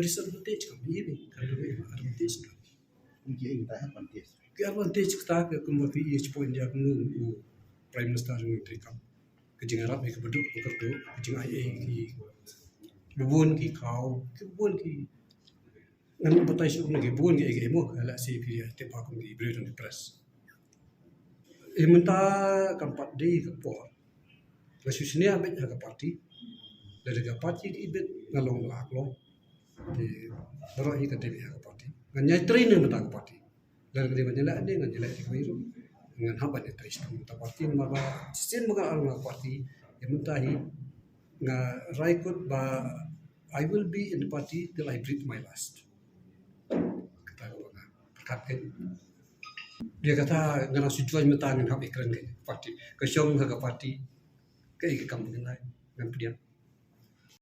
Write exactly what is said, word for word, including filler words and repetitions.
Disadvantage kam ïa, ka advantage ka. Ki ai kita advantage. Ki advantage kita ka kumba phi ïa, point ïa kumno u Prime Minister jong ngi treikam. Ka jingïarap ïa ka baduk ka kyrduh, ka jingai ei ki bun ki khaw, ki bun ki, ngan batai shuh na ki bun ki ei ki ei mo, la shisha phi ïa tip ba kum ki briew jong ki press. Ïa mynta kam pat dei ka por. Nga shu snieh beit ha ka party. Lada ka party ka ibit nga long la long. Te baroh hi ka dei ha ka party. Ngan ïai trei ne mynta ka party. Lada ka dei ban ïaleh ne ngan ïaleh te ka wei ruh. Ngan hap ban ïai trei sha mynta party namar ba shisien ba nga la long ha ka party. Ïa mynta hi nga rai kut ba I will be in the party till I breathe my last. Kata ka ba nga pyrkhat kein. Ïa kata nga nang shu join mynta ngan hap ïakren kein party. Ka shong ha ka party. Kaei ka kam ba ngan ai.